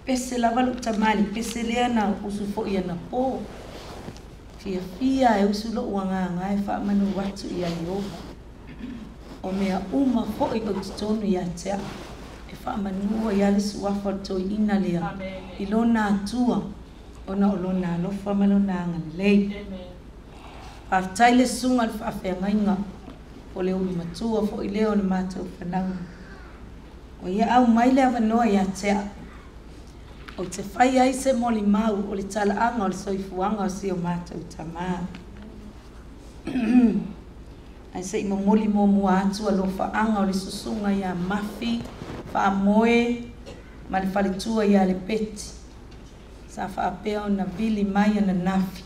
Pese lava lou tamā i le pese lea na usu foi anapo. Fiafia e usu lou agaga e faamanu atu ia Ieova. O mea uma foi o i totonu ia te au, e faamanu ai lava le suafa o le toeaina lea i lona Atua, ona o lona alofa ma lona agalelei. Faafetai le susuga i le faafeagaiga, o le ulu matua foi lea o le matou fanauga. Ua ia aumai le avanoa ia te au, ou te fai ai se molimau o le talaaga o le soifuaga o si o matou tamā. Ae se i momoli muamua atu alofaaga o le susuga ia Mafi Faamoe ma le faletua ia Lepeti, sa faapea ona vili mai ananafi,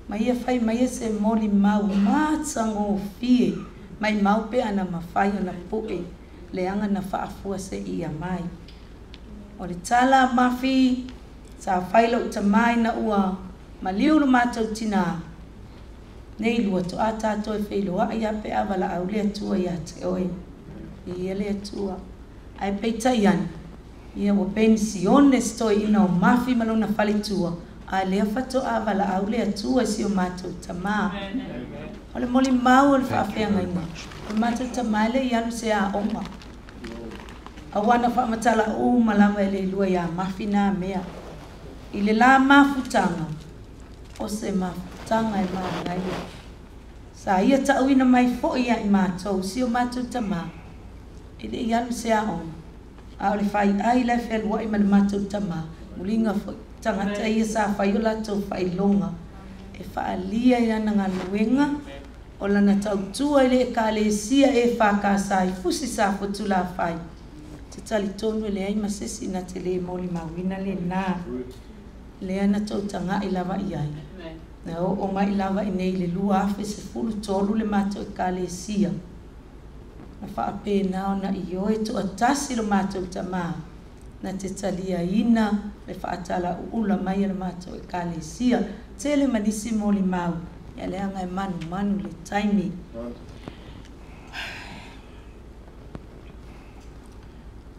ma ia fai maia se molimau matagofie, maimau pe ana mafai ona pu'e leaga na faafuaseia mai. O le tala a Mafi, sa fai lou tamā ina ua maliu lo matou tinā, nei lua to'a tatou e feiloai lava pe a valaau le Atua ia te oe. Viia le Atua. Ae peitai ane, ia ua penisione si toeaina o Mafi ma lona faletua, a o lea faatoa valaau le Atua i si o matou tamā. O le molimau o le faafeagaiga, o le matou tamā e le i alu i se aoga. Aua na faamatala uma lava e le ilua ia Mafi nā mea. I le la mafutaga, o se mafutaga e manaia. Sa ia tauina mai foi ia i matou, si o matou tamā, e le i alu i se aoga, a o le faiai la e fealuai ma le matou tamā, muliga foi tagata ia sa fai o latou faailoga e faaalia i lana galuega o lana tautua i le Ekalesia EFKS i Fusi Safotulafai. Ou te talitonu e leai ma se isi na te le molimauina lena, lea na tou tagai lava i ai. Na oo mai lava i nei i le 2013 le matou Ekalesia, na faapena ona ioe toatasi lo matou tamā na te taliaina le faatalauula mai a le matou Ekalesia. Tele ma nisi molimau, ia leaga e manumanu i le taimi.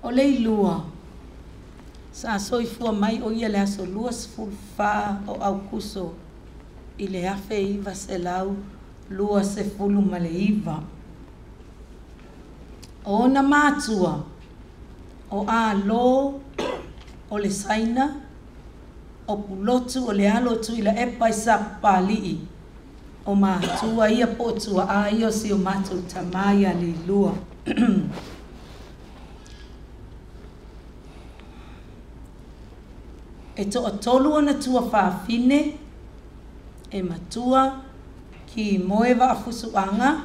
O le ilua, sa soifua mai o ia i le aso 24 o Aukuso i le 1929. O ona matua, o Alo o le Saina, o Pulotu o le alo o Tuilaepa i Sapapalii, o matua ia po o tuaa ia o si o matou tamā ia Leilua. E toatolu ona tuafafine, e matua Kimoe Vaafusuaga,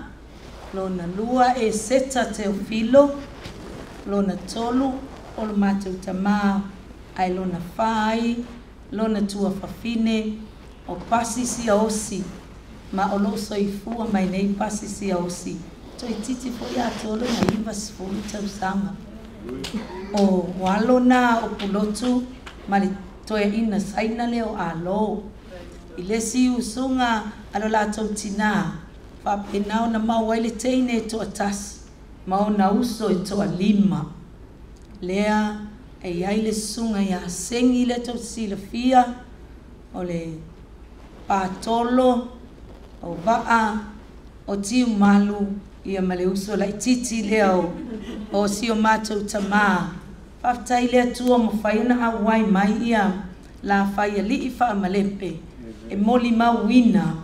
lona lua Eseta Teofilo, lona tolu o lo matou tamā, ae lona fa ai lona tuafafine o Pasi Siaosi, ma o lo o soifua mai nei Pasi Siaosi, toeitiiti foi atoa lona 90 tausaga. O alo na o Pulotu ma le toeaina Saina lea o Alo. I le isi usuga a lo latou tinā, faapena ona maua ai le teine e toatasi ma ona uso e toalima. Lea e i ai le susuga ia Segi lea tou te silafia, o le Patolo, o Vaa, o Tiumalu, ia ma le uso laitiiti lea o si o matou tamā. Faafetai i le Atua ua mafai ona auai mai ia Lafaialii Faamalepe e molimauina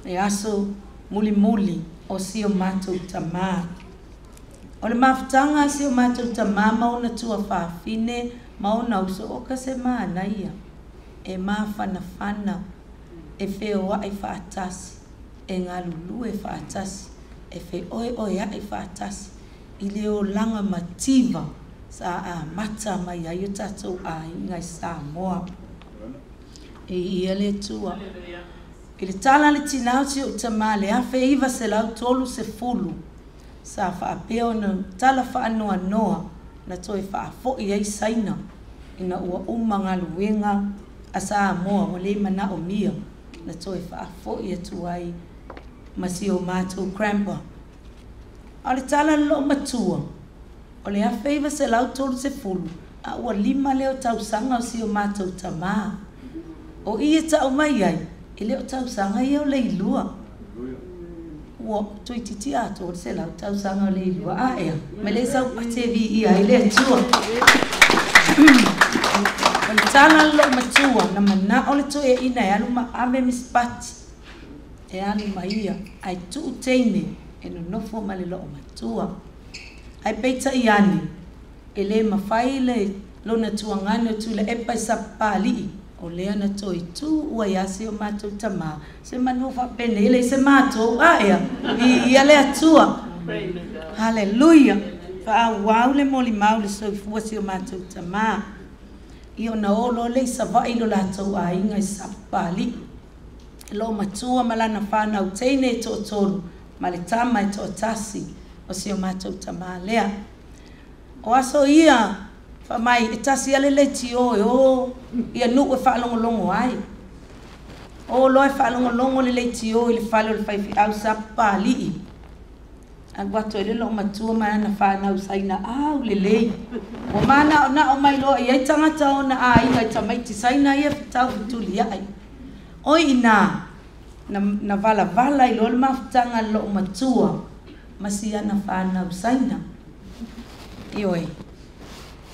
le aso mulimuli o si o matou tamā. O le mafutaga a si o matou tamā ma ona tuafafine ma ona uso, oka se manaia, e mafanafana, e feoai faatasi, e galulue faatasi, e feoeoeai faatasi i le olaga mativa sa amata mai ai o tatou aiga i Samoa. E ia le Atua. I le tala a le tinā o si ou tamā i le 1930, sa faapea ona tala faanoanoa na toe faafoi ai Saina ina ua uma galuega a Samoa ua le manaomia, na toe faafoi atu ai ma si o matou grandpa. A o le tala a le loomatua, O le 1930, a ua 5 lea o tausaga o si o matou tamā. O i e tau mai ai, e le o tausaga ia o Leilua. Ua toeitiiti atoa le 100 tausaga o Leilua. A ea, ma le saupati e viia ai le Atua. O le tala a le loomatua, na manao le toeaina e alu ma ave misipati, e alu ma ia, ae tuu teine e nonofo ma le loomatua. Ae peitai ane, e le mafai le lona tuagane o Tuilaepa i Sapapalii, o lea na toe tu ua ia si o matou tamā, se manu faapenei e leai se matou, a ea, viia le Atua. Haleluia. Faaauau le molimau le soifua si o matou tamā. Ia ona o loa lea i Savaii i lo latou aiga i Sapapalii. Loomatua ma lana whānau teine e toatolu, ma le tama e toatasi o si o matou tamā lea. O aso ia, whamai, e tasi ale le tio e o, ia nuu e whaalongolongo ai. O loa e whaalongolongo le le tio i le whale o le whaiwhiau Sapapalii. Alu atu ai le loomatua ma ana whānau saina au le lei. O mana o na o mai loa i ai tangata o na aiga i tamaiti saina ia fitau fituli ai. Oi ina, na vala vala i loa le mafutanga le loomatua ma si ana whānau saina. Ioe,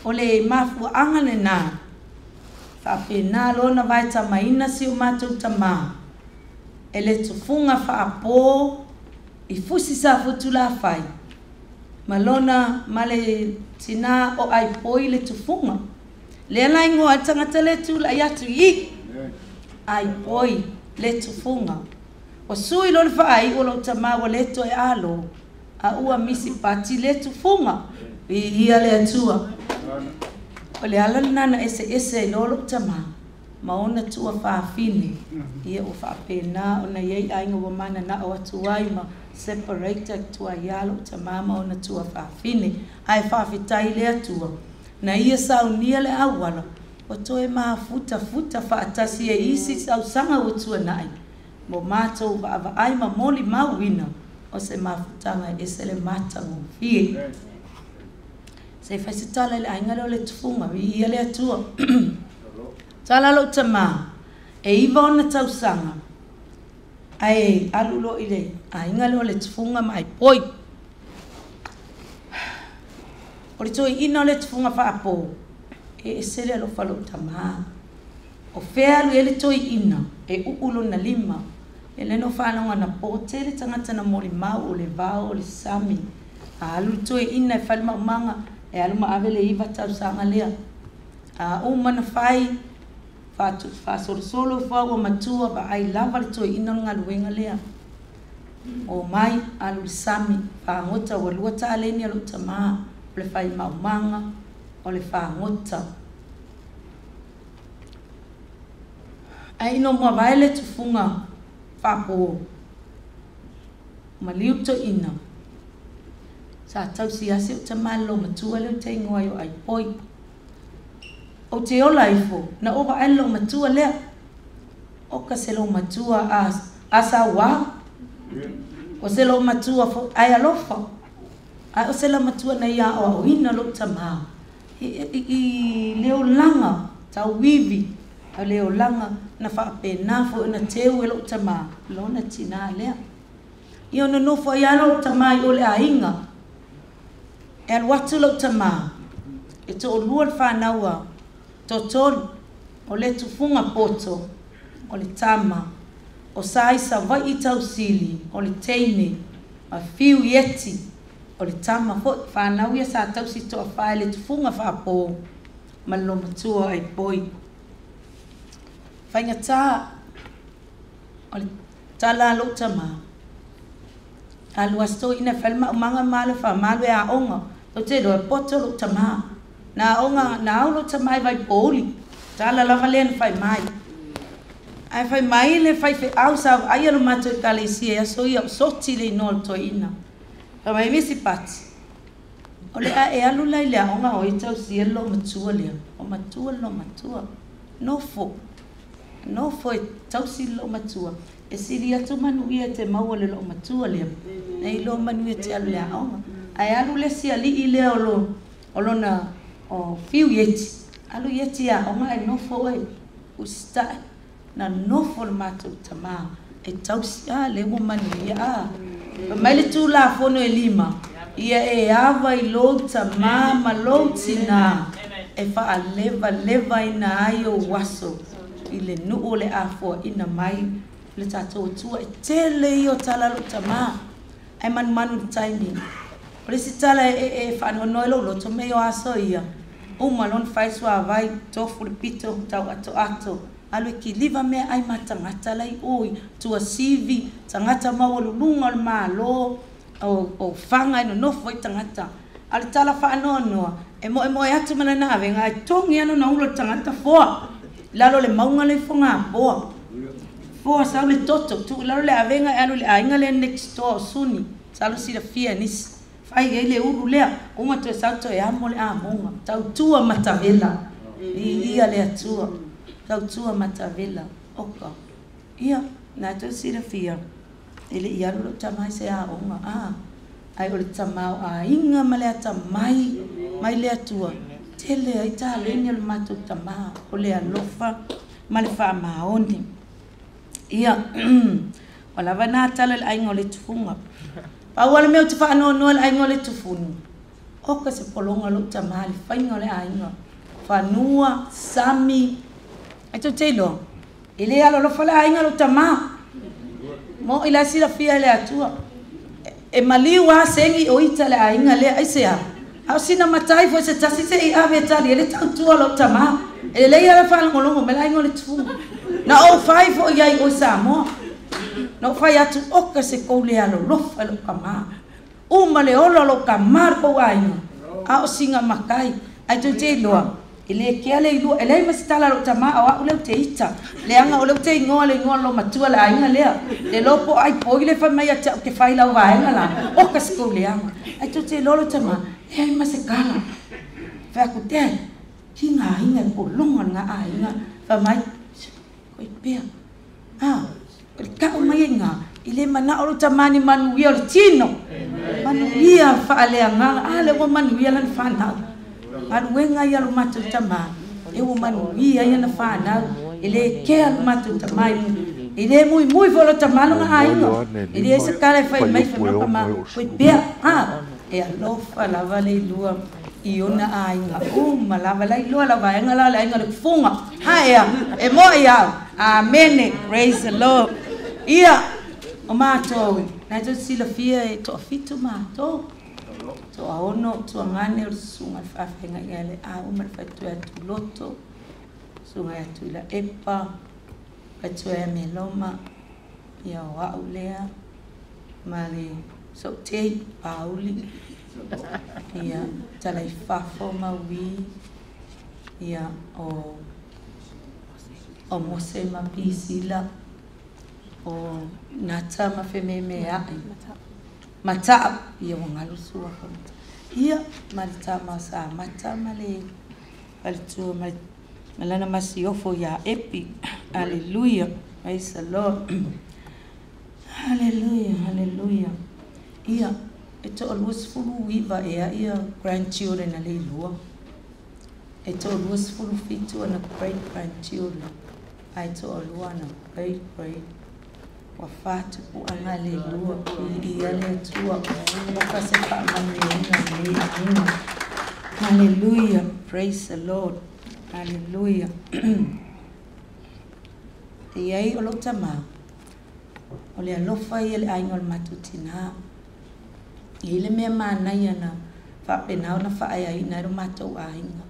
o le mafuaanga le nā, whaapena loa na vai tamaina si o mātou tamā. E le tufunga whaapō i fusi sa futu la whai. Ma lona ma le tina o ai poi le tufunga. Le ala ingoa tangata le tula i atu i. Ai poi le tufunga. O sui lo le whaai o lo tamā wa le toe alo. A ua misi pati le tufunga. I ia le atua. O le ala nana ese ese i lolo tamā. Ma ona tua whaafine. Ia o whaapena o na iei ainga wa mana na o atu ai ma separate tua ia lo tamā ma ona tua whaafine. Ai whaafitai le atua. Na ia saunia le awala. O toe mafuta futa whaatasi e isi sausanga o tua nai. Mo mātou vaavaai ma moli mauina. O se mafutanga e se le mata ngofie. Se whaisi tala le ainga leo le tufunga, i ia le atua. Tala lo tamā, e iwa ona tausanga. Ae alu lo i le ainga leo le tufunga ma ai poi. O le toi ina o le tufunga whaapō, e esele alofa lo tamā. O whea alu e le toi ina, e uulo na lima. E leno whanonga na pō le tangata na moli mau o le vao o le sami. A alu toi ina e whale maumanga, e alu maave le iwa tausanga lea. A umana whai, whaasolosolo wha ua matua wa ai lava le toi ina o ngaluenga lea. O mai alu le sami, whaangota ua lua tāleni alu tamā, o le whai maumanga, o le whaangota. Ai ino mua vai le tufunga whaapo, maliu toi ina. Sa tausi ase o tamā lo matua leo te ingoa i o ai poi. O te ola ifo, na ova ai lo matua lea. O ka se lo matua a sa wā. O se lo matua fo ai alofa. Ai o se lo matua na ia o au ina lo tamā. I leo langa, tau wivi. A leo langa na whaapena fo na teu e lo tamā. Lona tina lea. I ona nofo ia lo tamā i o le ainga. E alu atu lo tamā. E to olua le whānaua. Totolu, o le tufunga poto, o le tama, o sa isa vai i tausili, o le teine, a fiu ieti, o le tama fo, whānau ia sa tausi toa whae le tufunga whaapō, ma le matua ai poi. Whainga tā, o le tala lo tama, alu asto ina whalma umanga malu wha malu e a onga, o te roe poto lo tama. Na onga na au lo tamai vai poli tala lava le na fai mai ai fai mai le fai fe au sa ai lo mato kalesia ya so ia soti le no to ina fa mai misi pati o le a e alu lai le onga o i tau si lo matua le o matua lo matua no fo no fo tau si lo matua e sili atu manu ia te maua le lo matua le nei lo manu ia te alu le onga ai alu le si ali i le o lo O lona o fiu ieti, alu ieti aoga ae nofo oe usitai. Na nofo le matou tamā e tausi, a lea ua manuia a. Fai mai le Tulafono e 5, ia e ava i lou tamā ma lou tinā e faalevalevaina ai ou aso i le nuu o le a foaina mai le tatou Atua. E tele ia o tala a lou tamā, ae manumanu i le taimi. O le isi tala e faanoanoa ai lou loto, mea o aso ia, uma loa ona fai le suavai, tofu le pito, tau atoato, alu e kiliva meaai ma tagata la i o i Tuasivi, tagata maualuluga o le Malo, o faga e nonofo ai tagata. A o le tala faanoanoa, e moemoe atu ma lana avega, ae togi lava lona ula o le tagata foa, i lalo o le mauga lea i Fogapoa. Foa sau le toto, tuu i lalo le avega e alu i le aiga lea next door o Suni, masalo silafia e nisi. Fai ai le ulu lea, uma toe sau toe amo le amoga. Tautua matavela, viia le Atua, tautua matavela, oka. Ia, na tou silafia, e le i alu lou tama i se aoga, a, ae o le tamaoaiga ma le atamai mai le Atua, tele ai taleni o le matou tamā, o le alofa ma le faamaoni. Ia, ua lava na tala i le aiga o le Tufuga. Pau lava le mea ou te faanoanoa i le aiga o le Tufuni, oka se pologa o lou tamā i le faiga o le aiga, fanua, sami, ae tou te iloa, e le alolofa le aiga o lou tamā. Mo'i la e silafia e le Atua. E maliu lava segi o ita le aiga lea, aisea? A o sina matai foi se tasi se i ave e tali ai le tautua a lou tamā. E lelei lava le faalogologo mai le aiga o le Tufuga. Na ou fai foi i ai i o i Samoa. Na ou fai atu, oka se kou le alolofa i lou tamā. Uma le ola o lou tamā i le kou aiga, a o sina matai. Ae tou te iloa, e le kea le ilua, e leai ma se tala a lou tamā o au lea ou te ita, leaga o lea ou te igoa le igoa o le loomatua o le aiga lea. Le iloa po o ai poi lea e fai mai ia te au ou te fai i lau vaega la, oka se kou leaga. Ae tou te iloa lou tamā, leai ma se tala. Fai atu, Dad, ki ngā aiga e pologa le ngā aiga. Fai mai, Koe pea. A, o le tau mai ai ngā, i le manao lou tamā ni manuia o le tino. Manuia faaleagaga. A lea ua manuia lana fanau. Galuega ia a lo matou tamā, lea ua manuia ai ana fanau. E le kea lo matou tamā i E le muimui foi lo tamā lona aiga. E leai se tala e fai mai, fai mai lou tamā, koe pea. A, e alofa lava le ilua i ona aiga uma lava. La iloa lau vaega la o le aiga o le Kufuga. Ha ea, e moe au. Amene. Praise the Lord. Ia, o matou, na tou silafia e toafitu matou. Toaono, tuagane o le susuga i le faafeagaiga ia Leau ma le faletua ia Tuloto, susuga ia Tuilaepa, faletua ia Meloma, ia o au lea ma le Soutei, Pauli, ia Talaifafo ma Ui, ia o o Mose ma Pisila, o Nata ma Fememea'i, Mata'u, ia ua galu suafa Mata'u, ia ma le tama o Samata ma le faletua ma ma lana masiofo ia Epi. Aleluia. Praise the Lord. Haleluia, haleluia. Ia, e toa-29 ea ia grandchildren a Leilua. E toa-27 ana great grandchildren, ae toalua ana great great. Ua fa tupuaga a Leilua, viia le Atua, oka se faamanuiaina i lenei aiga. Haleluia, praise the Lord. Haleluia. E i ai o lou tamā, o le alofa ia i le aiga o le matou tinā. E i ai le mea manaia na faapena ona faaeaina ai lo matou aiga.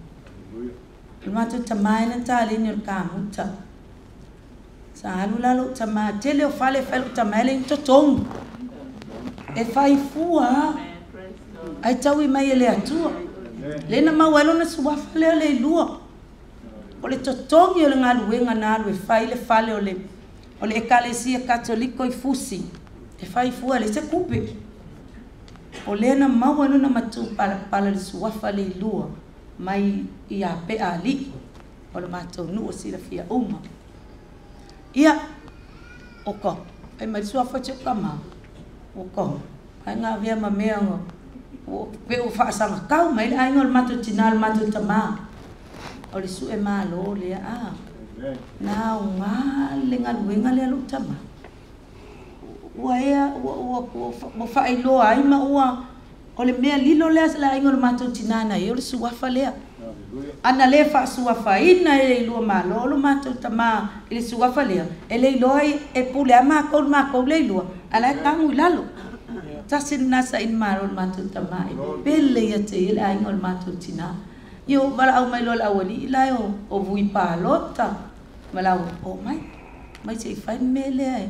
O le matou tamā e na taleni o le kamuta. Sa alu la lou tamā, tele o fale e fai lou tamā e leai ni totogi. E fai fua lava, ae taui mai e le Atua. Lea na maua ai lona suafa lea le ilua. O le totogi o le galuega na alu e fai le fale o le o le Ekalesia Katoliko i Fusi, e fai fua e leai se tupe. O lea na maua ai lona matupalapala i le suafa le ilua mai ia Peaalii o le matou nuu o silafia uma. Ia, o ka, fai mai le suafa o si ou tama, o ka, ai na avea ma mea Pe ua faasagatau mai le aiga o le matou tinā o le matou tamā. O le sue malo lea a. Na aoga le galuega lea a lou tamā. Ua ea ua faailoa ai ma ua o le mea lilo lea a le aiga o le matou tinā na i ai o le suafa lea. Ana le faasuafaina e le ilua malo lo matou tamā i le suafa lea, e le iloa e pule a matou matou le ilua, a la e tagu i lalo. Tasi lena saili malo o le matou tamā e pele ia te ia le aiga o le matou tinā. Ia o valaau mai loa le aualii la e o vui palota ma lau o mai, mai se i fai le mea lea e.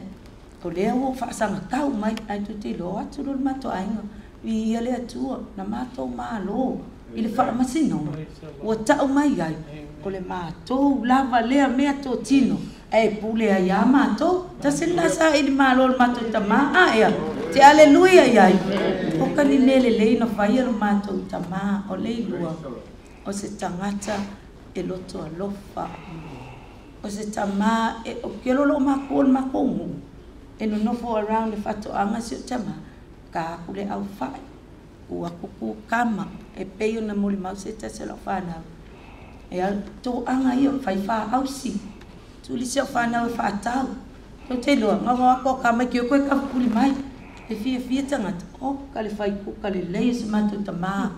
O lea ua faasagatau mai, ae tou te iloa atu loa le matou aiga, viia le Atua, na matou malo i le faamasinoga, ua tau mai ai, o le matou lava lea mea totino, ae pule ai lava matou. Tasi lena saili malo o le matou tamā, a ea, te aleluia i ai. O ka ni mea lelei na faia lo matou tamā, o le ilua, o se tagata e loto alofa. O se tamā, e, o ke lolo o makou o le makou nuu, e nonofo around le faatoaga si o tamā, ka aku le aufai, ua kuku kama, e pei ona molimau se tasi o lau whanau. E al toaga ia, fai whaausi. Tuli si au whanau e whaatau. Tau te iloa, ngau ngau ako ka mai ki o koe kafukuli mai. E fia fia tangata, o ka le whai kuka le lei se matou tamā.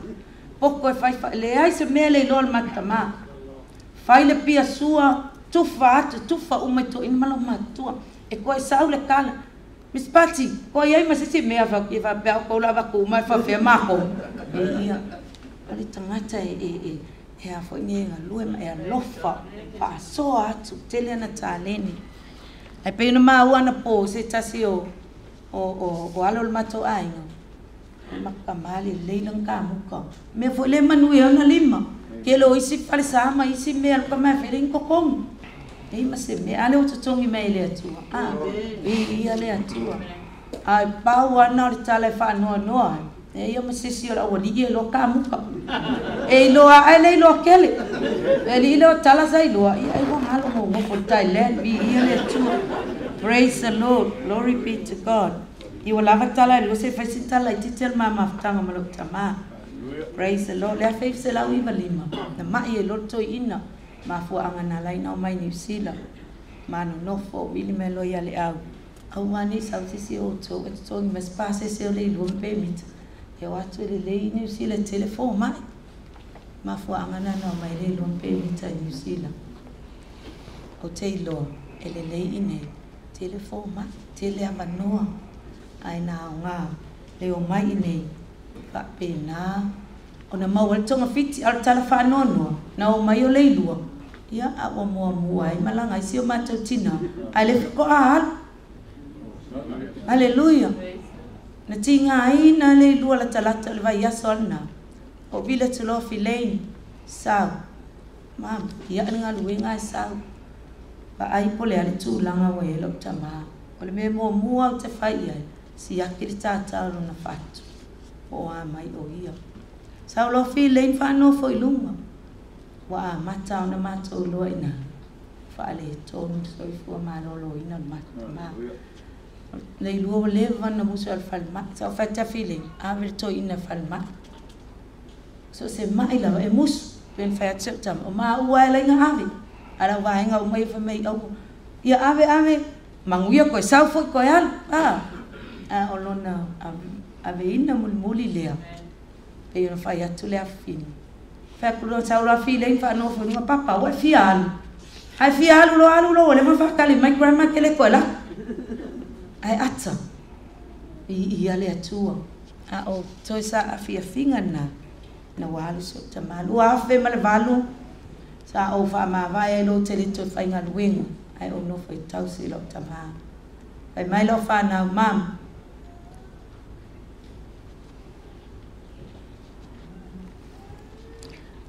Poko e whai whai, leai se mea le iloa le matou tamā. Fai le pia sua, tufa atu, tufa uma i toeaina ma lau matua. E koe sau le kala. Miss Patty, koe i ai ma se isi mea fa e faapea o kou lava ku mai faapea makou. E ia, o le tagata e e e e a foi nei e galue ma e alofa, faasoa atu, tele ana taleni. Ae pei ona maua anapo se tasi o o o o alo o le matou aiga, o le makamā lelei lana kamuka. Mea foi lea e manuia ai ona lima. Tele o isi falesa ma isi mea luka mai fele ni totogi. Ei ma se mea, a lea ua totogi mai e le Atua. A, viia le Atua. Ae pau lava lena o le tala e faanoanoa ai, e ia ma se isi o le aualii e iloa kamuka. E iloa ae le iloa kele. Le alii lea o tala sa iloa, ia ai ua galo nonofo i le Thailand, viia le Atua. Praise the Lord, glory be to God. Ia ua lava tala e lua se i fai sina tala laitiiti a le ma mafutaga ma lou tama. Praise the Lord. Le 1995, na mai ai loa le toeaina, mafuaaga na ala ai ona omai i Niu Sila, ma nonofo, vili mai loa ia Leau, aua nei sau se isi o outou e totogi mai se pasese o le ilua ma pemita, e o atu e lelei i Niu Sila e tele fomai. Mafuaaga na na omai le ilua ma pemita i Niu Sila. Ou te iloa, e lelei i nei, tele fomai, tele avanoa, ae na aoga le omai i nei, faapena ona maua ai le togafiti. A o le tala faanoanoa, na omai o Leilua, ia, a ua muamua ai malaga ai si o matou tinā, ae le faatoa alu. Aleluia! Na tigaina Leilua latalata o le vaiaso a lena, o vili atu loa Filein, sau, Mama, ia le galuega ae sau. Vaai po o le a le tulaga ua i ai lou tamā. O le mea muamua ou te fai i ai, siaki le tātā o lona fatu, po o a mai o ia. Sau loa Filein faanofo i luga. Ua amata ona matou iloa i ina, faaletonu le soifua maloloina o le matou tamā. Leilua ua leva ona musu i le falemai. Sau fai atu ia Filein, ave le toeaina i le falemai. So o se mai lava e musu, pei ona fai atu si ou tama, o maua e alai na ave. A o lau vaega uma ia fai mai, aua, ia ave, ave, manuia koe sau foi koe alu, a. A o lona aveina mulimuli lea, pei ona fai atu le afafine. Fai atu loa, sau loa Filei ma faanofo i luga, Papa, ua e fia alu? A e fia alu loa, alu loa, ua leva ona faatali mai Grandma e te le toe laki. Ae ata, viia le Atua. A o toe saafiafiga lena, ina ua alu si ou tama. 2008, sa ou faamavae ai loa ou te le toe faigaluega, ae ou nofo i tausi i lou tama. Fai mai lau fanau, Mum,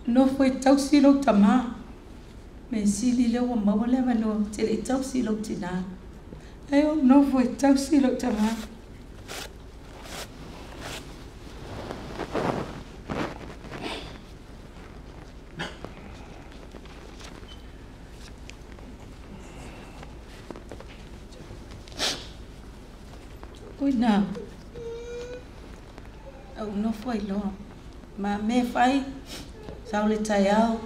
nofo i tausi lou tama. Mea sili lea ua maua le avanoa ou te le i tausi i lou tinā. Ae ou nofo i tausi lou tama. Oi nā, Ou nofo ai loa. Ma mea fai, sau le taeao,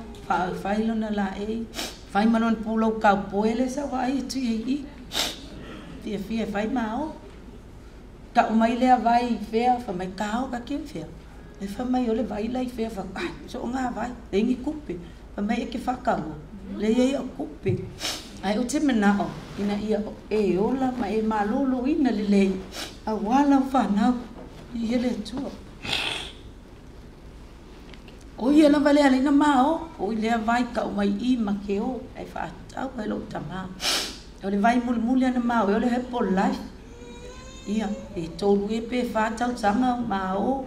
fai lona laei, fai ma lona pulou kaupoe lea sa ou vaai atu i ai i i. Fiafia e fai ma o. Tau mai lea vai i fea, fai mai kao ka ki fea. E fai mai o le vai la i fea, fai ai, so ngā vai, le ni kupe. Fai mai e ke whakaua, le ia o kupe. Ai o te manao, ina ia e ola ma e malolo ina lelei, a wala o whanau, i ia le Atua. O ia lava le alina mao, o i lea vai ka o mai i ma ke o, e whaatau e lo tama. O le vai mulimuli ana mao, e o le Herbalife. Ia, e tolu e pe whaatau sanga mao,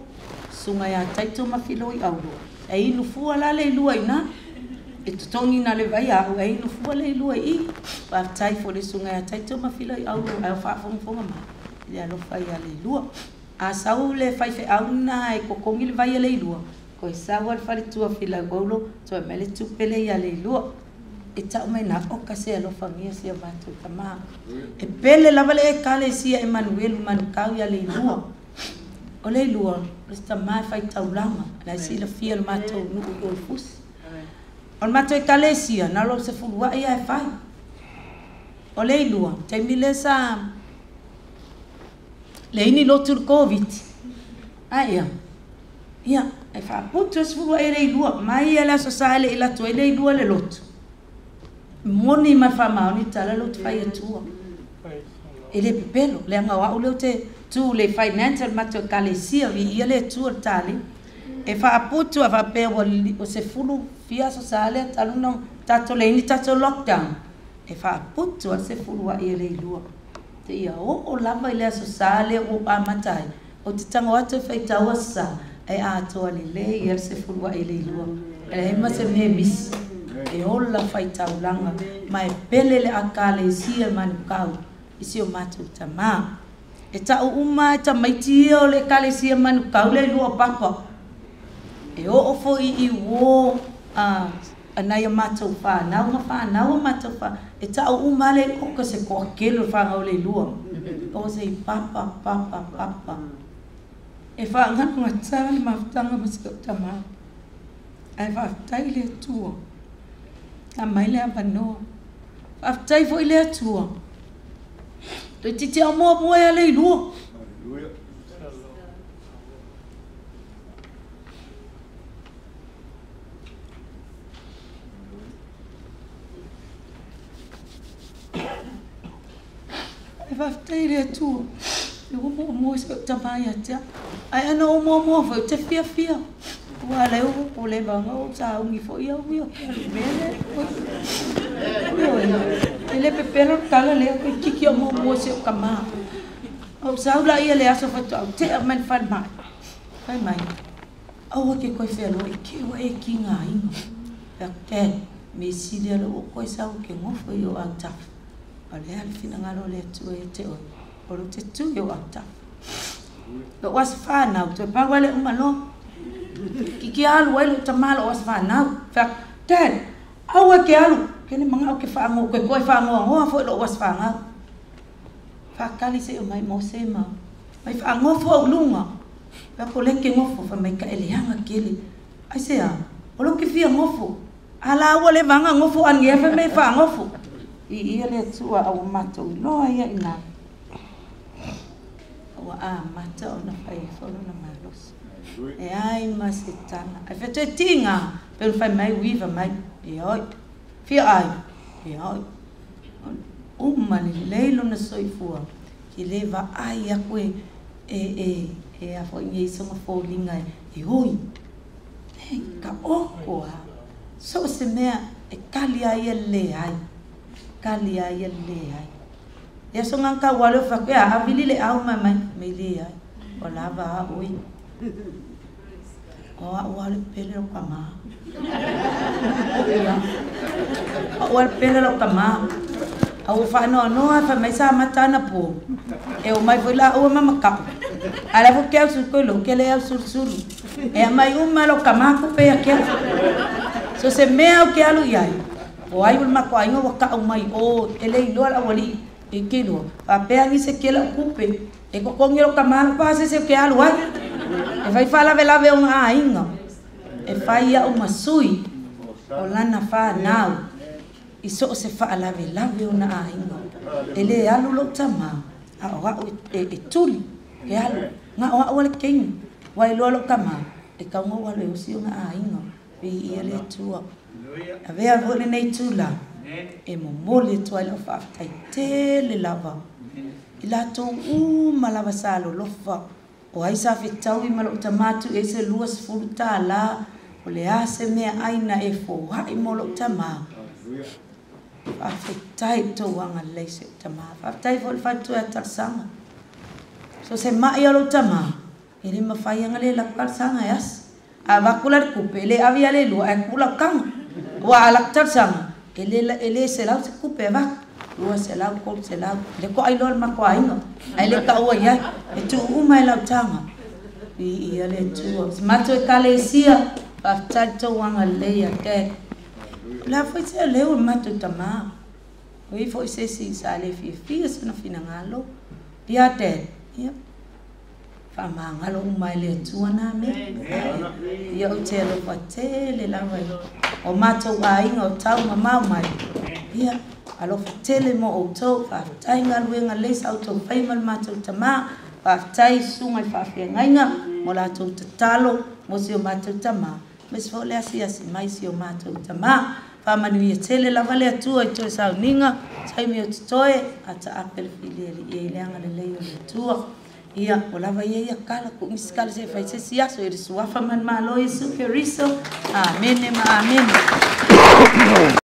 sunga ia taito ma filoi aulo. E inu fua la le ilua ina, e totongi na le vai au, e inu fua le ilua i. Whaatai fo le sunga ia taito ma filoi aulo, e o whaafongafonga ma, le alofa ia le ilua. A sau le whaiwhe au na e kokongi le vai a le ilua. Koe sawa le faletua filau aulo, toe mai le tupe le ia le ilua. E tau mai nā oka se alofangia si o mātou tamā. E pele lava le ekalesia Emanuelu Manukau ia le ilua. O le ilua, o se tamā e whai taulanga, lai silafia le mātou nuu i o le fusi. O le mātou ekalesia, nā lo se fulua ia e whai. O le ilua, taimi le sa le ini lotu le COVID. Ai ia, ia, e whaaputu e se fulua e le ilua, mai e le aso sa e le ilatu e le ilua le lotu. Moni mai whamaoni tala lo te whai atua. E le pepelo, le anga wau leo te tū le financial matua ekalesia vi ia le atua le tali. E whaaputu a whapea o se fulu fia aso sa lea taluna tato le ini tato lockdown. E whaaputu a se fulu a ia le ilua. Te ia o o lava i le aso sa lea o a matai. O te tango atu e whaitaua sa e atoa le le ia se fulu a ia le ilua. E le hema se me misi. E ola whai taulanga, mai pele le akalesia Manukau, i si o mātou tamā. E tau uma e tamaiti ia o le ekalesia Manukau le lua papa. E oo foi i wō a nai o mātou whānau, nga whānau o mātou whānau. E tau uma le oka se koa kelo whāngau le lua. O se i papa, papa, papa. E whaangana ngā tara le mafutanga ma se o tamā. Ai whaafutai le atua. A mai le avanoa. Whaafutai foi le atua. Toi titi au moa moa e le ilua. E whaafutai le atua. E o moa moa se o tamai atea. Ai ana o moa moa foi te fia fia. Ua leo o le vanga o sa ungi fo ia ui o ke alu mele. E le pepelo tala lea koe kiki o moa moa se o ka maa. O sa ula ia le aso whatu au te a mani whai mai. Whai mai. Aua ke koe whenua e ke ua e ki ngā inga. Pea te, me sili ala o koe sa o ke ngofo i o au tafa. O le ale whina ngalo le atua e te oi. O lo te tu i o au tafa. Lo wasa whanau, toe pau ale umalo. Kiki alu ai lo tamalo o as whanau. Whak, Dad, aua ke alu. Kene manga o ke whaango, koe koe whaangoa hoa foi lo as whanau. Whakali se o mai mose ma. Mai whaangofo au lunga. Whak o leke ngofo, wha mai ka eleanga kele. Ai se a, o lo ke whia ngofo. Ala aua le vanga ngofo an ngea wha mai whaangofo. I ia le atua au mātou loa ia ina. Aua a mata o na whai wholo na malosi. E ai ma se tana. Ai whetu e tinga. Pelu whai mai uiva mai. E oi. Whia ai. E oi. Uma le leilo na soifua. Ki le va ai a koe e a fo inge iso ma fōlinga e oi. E ka oko a. So se mea e kali ai e le ai. Kali ai e le ai. Ia so ngangka wale o whaku e a avili le au mai mai. Me le ai. O lava a oi. O a ua le pele o ka maa. O ua le pele o ka maa. A ua whaanoa noa wha mai sa matana pō. E o mai foi la ua mamakau. A le fo ke au sulu koe lo ke le au sulu sulu. E a mai uma lo ka maa kupe a ke au. So se mea o ke alu iai. O ai ua mako ainga ua kau mai o e le iloa la wali e ke loa. Whapea ngi se ke lau kupe. E kokongi lo ka maa pa se se ke alu ai. E fai faalavelave o ona aiga, e fai au ma sui o lana fanau i so o se faalavelave o ona aiga. E le alu lou tamā, a o au e tuli, e alu, na o au lava le teine. Ua iloa lou tamā, e tatau ona ou alu e osi ona aiga. Viia le Atua. Avea foi lenei itula e momoli atu ai lau faafetai tele lava i latou uma lava sa alolofa, o ai sa fetaui ma lou tamā tuu i ai se $20, o le a se meaai na e foai mo lou tamā. Faafetai i le tou agalelei i si ou tamā. Faafetai foi i le faletua ia Talosaga. So o se mai lava o lou tamā, e le mafai lava ona le alu atu Talosaga e asi. A avatu la le tupe, e le ave ia Leilua ae tuu lau taga. Aua a alu atu Talosaga, e le $100 se tupe e avatu, $200, $300, lea faatoa iloa e le matou aiga, ae le taua i ai, e tuu uma lava i lau taga. Viia le Atua. Si matou Ekalesia, faafetai i le tou agalelei ia Dad. O le a foi se leo o le matou tamā? Ua i ai foi se isi sa le fiafia sona finagalo. Ia Dad, ia, faamagalo uma e le Atua na mea. Ia ou te alofa tele lava i o matou aiga o tau mamao mai. Ia, alofa tele mo outou. Faafetai galuega lelei sa outou faia ma le matou tamā. Faafetai i susuga i faafeagaiga mo latou tatalo mo si o matou tamā, aemaise foi o le asiasi mai si o matou tamā. Faamanuia tele lava le Atua i toe sauniga, taimi o totoe, a taape le filialii i le agalelei o le Atua. Ia, ua lava ia ia tala, tuu nisi tala se i fai se isi aso i le suafa ma le Malo o Iesu Keriso. Amene ma amene.